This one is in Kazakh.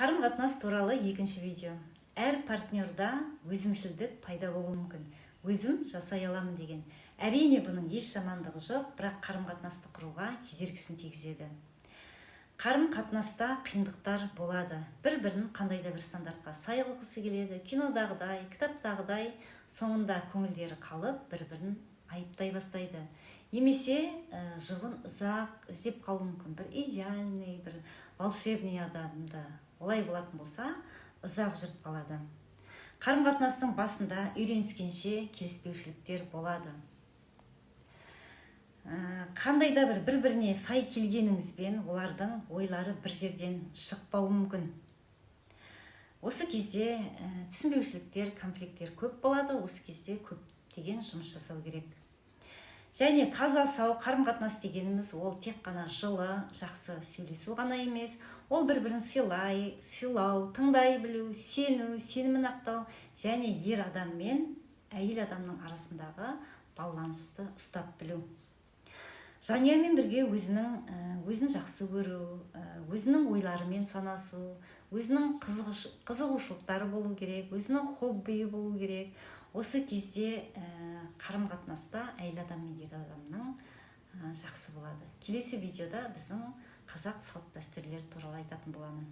Қарым қатынас туралы екінші видео. Әр партнерда өзімшілдік пайда болуы мүмкін, өзім жасай аламын деген. Әрине, бұның еш жамандығы жоқ, бірақ қарым қатынасты құруға кедергісін тигізеді. Қарым қатынаста қиындықтар болады. Бір бірін қандай да бір стандартқа сай қылғысы келеді, кинодағыдай, кітаптағыдай. Соңында көңілдері қалып, бір бірін айыптай бастайды немесе жұбын ұзақ іздеп қалуы мүмкін, бір идеальный, бір волшебный адамды. Олай болатын болса, ұзақ жүріп қалады. Қарым қатынастың басында үйреніскенше келіспеушіліктер болады. Қандай да бір бір біріне сай келгеніңізбен, олардың ойлары бір жерден шықпауы мүмкін. Осы кезде түсінбеушіліктер, конфликттер көп болады. Осы кезде көптеген жұмыс жасау керек. Және таза, сау қарым қатынас дегеніміз — ол тек қана жылы, жақсы сөйлесу ғана емес, ол бір бірін сыйлау, тыңдай білу, сену, сенімін ақтау және ер адам мен әйел адамның арасындағы балансты ұстап білу. Жанұямен бірге өзінің өзін жақсы көру, өзінің ойларымен санасу, өзінің қызығушылықтары болу керек, өзінің хоббиі болу керек. Осы кезде қарым қатынаста әйел адам мен ер адамның жақсы болады. Келесі видеода біздің қазақ салт дәстүрлері туралы айтатын боламын.